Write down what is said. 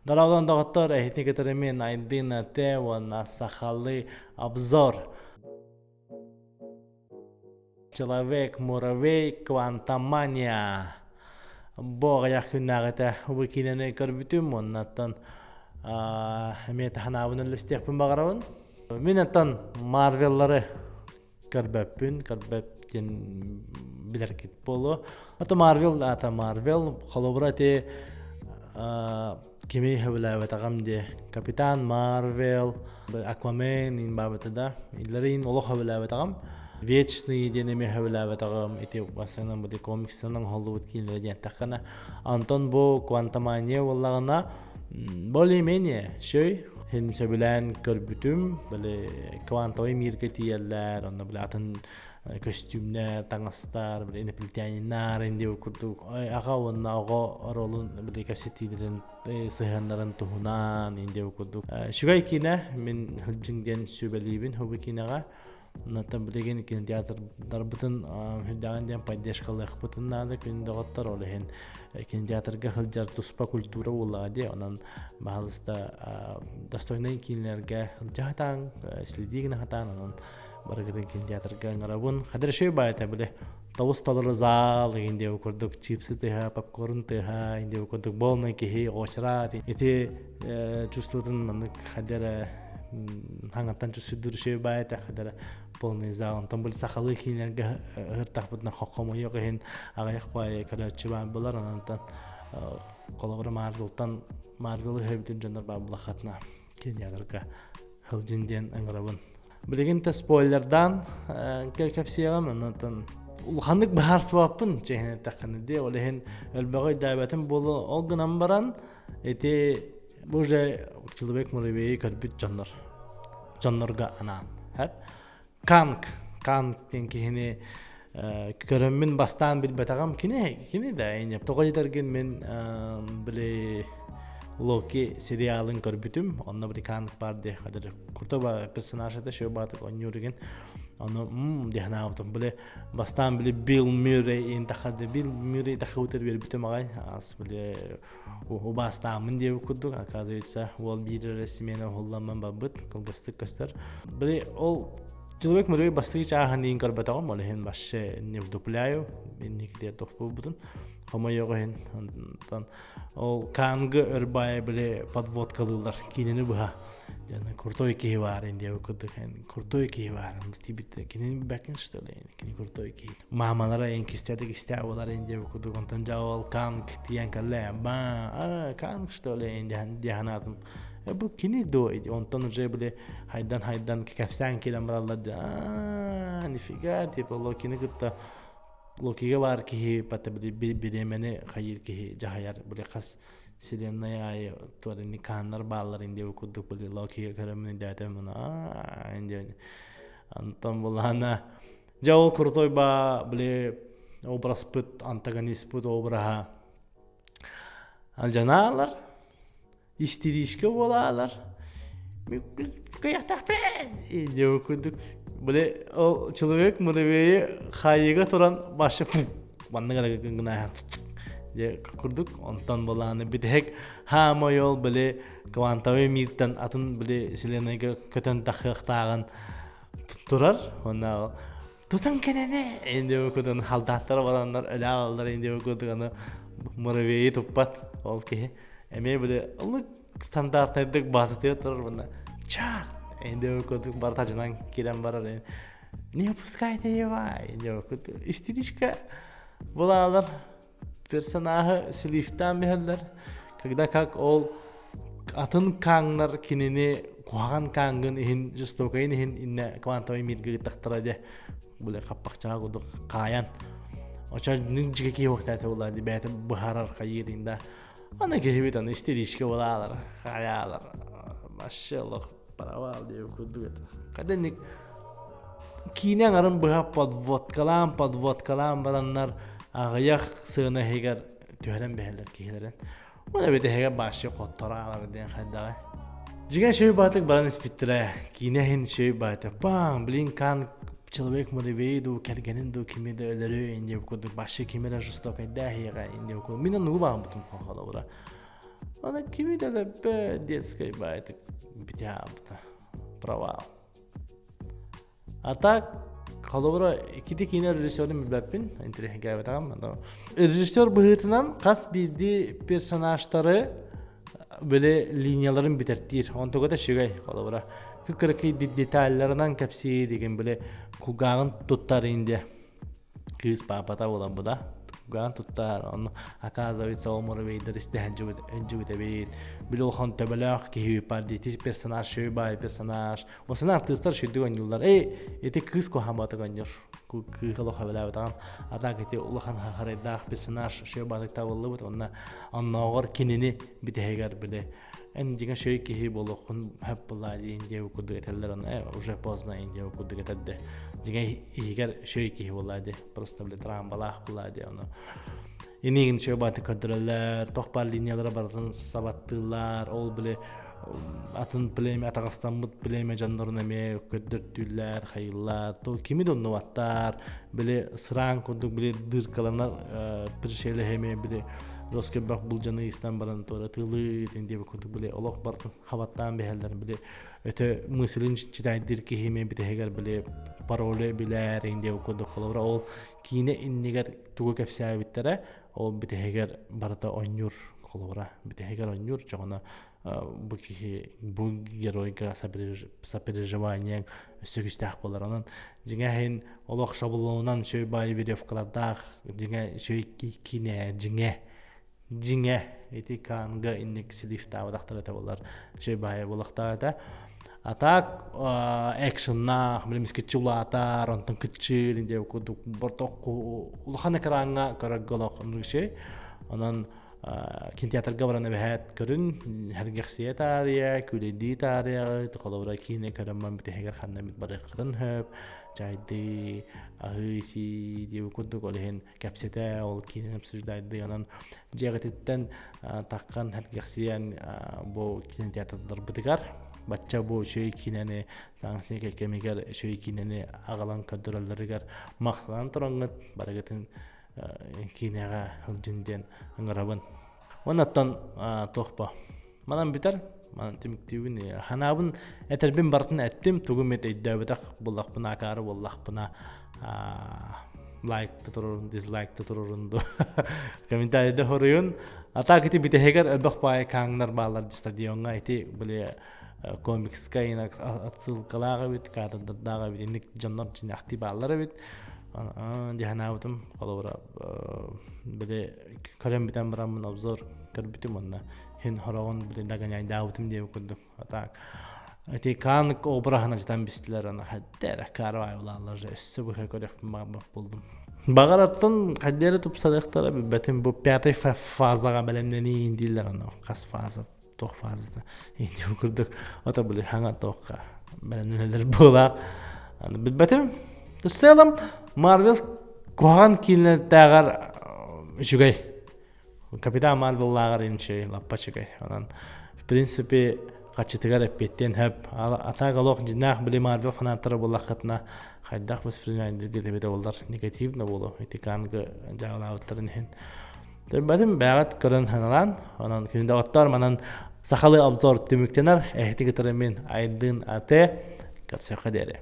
Дорооболон доҕоттор, эһитини кытары мин Айдына Т уонна сахалыы обзор. Человек-муравей Квантомания. Бу аҕыйах күннээҕитэ бу киинэни көрбүтүм уоннаттан эмиэ таһанаабын үллэстиэхпин баҕарабын. Мин оттон Марвеллары көрбөппүн, көрбөт диэн билэргит буолуо. Ото Марвел аата Марвел, холобура ити кими сөбүлээбэтэҕим диэ. Капитан Марвел, Аквамен ин баабыта да. Иллэрин олох сөбүлээбэтэҕим. Вечный диэн эмиэ сөбүлээбэтэҕим. Ити бастакынан бу комикстан оҥоһуллубут киинэлэр диэн эттэххинэ. Антон бу Квантомания буоллаҕына более-менее шөй Хин сөбүлээн көрбүтүм, били квантовай миргэ тиийэллэр, онно били атын көстүүмнэр, таҥастар, били инопланетяниннар инди курдук аҕа уонна оҕо оруолун били кэпсэтиилэрин сыһыаннарын туһунан инди курдук. Үчүгэй киинэ мин сылдьыҥ диэн сүбэлиибин хобу киинэҕэ. Онтон билигин кинотеатрдарбытын сүрдээҕин диэн поддержкалыахпытын наада күн доҕоттор ол иһин кинотеатрга сылдьар туспа культура буоллаҕа дии онон баһалыста достойнай киинэлэргэ сылдьа сатааҥ следи гына сатаан онон барыгытын кинотеатрга ыҥырабын хадыршой баайта били тобус толору зал игин диэбит курдук чипсы тыаһа попкорн тыаһа ин диэбит курдук полный киһи оочараат ити чувствотун маннык хадера хаҥаттан чувствуйдур баайта хадера полный зал онтон били сахалыы киинэлэргэ ыһыртахпытына хоххомойуох иһин аҕыйах баайы көрөөччү баар булар онтон холобура Марвелтан Марвелы өһөбүтүн дьоннор баар булахатына кинотеатрга сылдьын диэн ыҥырабын Билигин да спойлердаан кэпсиэҕим, онтон улаханнык быһаарсыбаппын чиэһинэ эттэххинэ дии, ол иһин өлбөҕү өйдөөбөтүм буолуо. Ол гынан баран ити бу уже человек муравейи көрбүт дьоннор дьоннорго анаан. Канг, Канг диэн киһини көрөммүн бастаан билбэтэҕим кини кини да ини тоҕо диэтэргин мин били Локи сериалын көрбүтүм онно били Канг бар диye крутой персонаж это шоу баатык оонньуур игин ону м дии санаабытым били бастаан били Билл Мюррей ин тахады Билл Мюррей тахыбытыр үөрбүтүм аҕай ас били убаастааммын диэбит курдук оказывается уол биир эрэ смена уһулламман барбыт кылгастык көстөр били ол человек муравей бастакы чааһын иин көрбөтөҕүм ол иһин вообще не вдупляю инникитигэр туох буолбутун хомойуох иһин онтон ол Кангы өрбайы били подводкалыыллар киинэни быһа Дьэ, крутой киһи баар диэбит курдук крутой киһи баар тибит кинини билбэккин что ли кини крутой киһи маамалара эн кистээдик истээ буолар диэбит курдук онтон дьэ ол Канг тиийэн кэллэ ба а Канг что ли дии санаатым бу кини дуо онтон уже били хайдан хайдан кэпсээн киирэн бараллар а нифига типа Локини кытта Локига баар киһи бата били бириэмэни хайыыр киһи дьаһайар били хас вселенная аайы туорини хааннар бааллар диэбит курдук били Локига көрөммүн дээтем муна диэн антон булаана дьэ ол крутой ба били образпыт антагонистпыт обраһа алдьанаалар истеричка буолаалар кыйахтаахпын диэбит курдук били ол человек муравейи хаайыыга туран башы маннык эрэ гына дьэ курдук онтон былааны бүтэһик хаамай ол били квантовый миртэн атын били вселеннайга көтөн тахыахтааҕын турар уонна тутан кэнэнэ инде кудун халдааттар бараннар өлө аалалар инде кудук аны муравейи туппат ол киһи эмиэ били ылык стандартнайдык баазатыгар турар уонна чаар инде кудук бар тажынан киирэн барар не упускайте его инде кудук истеричка булаалар персонажы слифтаан биһэллэр когда как ол атын кааңнар кинини куһаҕан каангын иһин жестокайын иһин инне квантовый миргэ ыттахтара де бile хаппахчаҕа курдук хаайан очо жиге киһи уохтаата була ди бэйэтэ быһаарар хайыырын да аны киһибит аны истеричка булаалар хаайаалар вообще олох провал диэбит курдук это каденник киинэ аҥарын быһа подводкалаан подводкалаан бараннар аҕыйах сыана иһигэр түһэрэн бэһэллэр киһилэрин Ол эбит эһэгэ баашчы хотторо аалар диэн хайдаҕай. Дьиҥэ шөй баатык баран испиттэрэ. Киинэ иһин шөй баата. Бам, блин, кан человек муравей дуу, кэргэнин дуу кими да өлөрүө инде курдук башы кими да жестокайдаа иһиэҕэ инде курдук. Мин оннугу баҕарбытым холобура. Аны кими да өлөрбөт детскай баайтык битиһаабыта. Провал. А так, холобура, иккити киинэ режиссерын билбэппин, интэриэһиргээбэтэҕим. Режиссер быһыытынан хас биирдии персонажтары били линияларын бүтэртиир. Онтугата үчүгэй, холобура. Кыракый деталларынан кэпсиир деген били кулгааҕын туттар инде. Кыыс паапата буолан буда. Кулгааҕын туттар, онно оказывается ол муравейдар истэһэн дьүгүтэбит. Били улахан төбөлөөх киһи бар дии, персонаж, шөй баай персонаж. Осына артыыстар сүрдүк оонньууллар. Эй, ити кыыс куһаамматык оонньуур. Кыыһа олох эбэлээбэтэҕим. А так ити улахан харайдаах персонаж шөй баатык табыллыбыт. Онно оннооҕор кинини бүтэһигэр били эн дьиҥэ шөй киһи буолуоххун хөп буоллаа дии Индия курдук этэллэр онно уже поздно Индия курдук этэрдэ. Дьиҥэ иһигэр шөй киһи буоллаа дии. Просто били трамбалаах буоллаа дии ону. Инигин шөй баатык көрдөрөллөр, тох баар линиялара барытын сабаттыыллар, ол били атын племя атаҕастаммыт племя дьоннорун эмиэ көрдөртүүллэр, хайыыллар, то кими да оннубаттар, били сыраан курдук били дыркаланар пришелеһи эмиэ били Роскөбөх булдьаны истэн баран туора тыылыы диэбит курдук били олох барытын хабаттаан биһэллэр били өтө мыслин читайдыыр киһи эмиэ бүтэһигэр били паролу билэр диэбит курдук холобура ол киинэ иннигэр тугу кэпсээбиттэрэ ол бүтэһигэр барыта оонньуур холобура бүтэһигэр оонньуур чоҕуна бу киһи бу геройга сопереживаниеҥ өссө күүстээх буолар онон дьиҥэ иһин олох шаблонунан үчүгэй баайы веревкалардаах дьиҥэ үчүгэй киинэ дьиҥэ дьиҥэ ити канга инник слифтаабатахтар этэ буолар үчүгэй баайы буолуохтаах этэ а так экшеннаах били мискиччи улаатар онтон кыччыыр диэн курдук борток улахан экраҥҥа көрөргө олох оннук үчүгэй онон кинотеатрга баран эбэһээт көрүн сэргэхсийэ таарыйа күүлэйдии таарыйаҕыт холобура киинэ көрөн бүтэһигэр ханна эмит барыаххытын сөп чайдыы аһыы сии диэбит курдук ол иһин кэпсэтэ ол киинэни обсуждайдыы онон дьиэҕититтэн таххан сэргэхсийэн бу кинотеатрдарбытыгар бачча бу үчүгэй киинэни саҥа кэмигэр үчүгэй киинэни аҕалан көрдөрөллөрүгэр махтанан тураҥҥыт барыгытын киинэҕэ сылдьын диэн ыҥырабын. Оннуттан туох бо манан бүтэр манан түмүктүүбүн ханаабын этэрбин барытын эттим тугу эмит өйдөөбөтөх буллахпына акаары буоллахпына лайк да турурун дизлайк да турурун ду комментарийда хоруйун а так ити бүтэһигэр элбэх баай кааңнар бааллар стадиоҥҥа ити били комикска отсылкалаах эбит кадрдардаах эбит инник дьоннор дьиҥнээхтии бааллар эбит дии санаабытым холобура били көрөн бүтэн бараммын обзор көрбүтүм уонна хин хороҕун били догоняйдаабытым диэбит курдук а так ити каанк обраһын ачытан бистилэр аны хайда эрэ карвай же өссө быһа көрүөхпүн баҕарбат буолдум баҕараттан хайда эрэ тупсарыахтара билбэтим бу пятый фазаҕа бэлэмнэнии дииллэр аны хас фаза туох фазата ити курдук ото били хаҥа туохха бэлэмнэнэлэр буолаах аны билбэтим в целом Марвел куһаҕан киинэлэрдээҕэр үчүгэй Капитан Марвеллааҕар үчүгэй лаппа үчүгэй онон в принципе хаччытыгар эппиэттиэн сөп а так олох дьиҥнээх били Марвел фанаттара буоллаххытына хайдах воспринимаете эбитэ буоллар негативно буолуо ити канга дьаалаабыттарын иһин Төрбөтүм бэҕэт көрөн ханалаан, онон күнү доҕоттоор манан сахалыы обзор түмүктэнэр. Эһити кытары мин Айдын Ате көрсөххө диэри.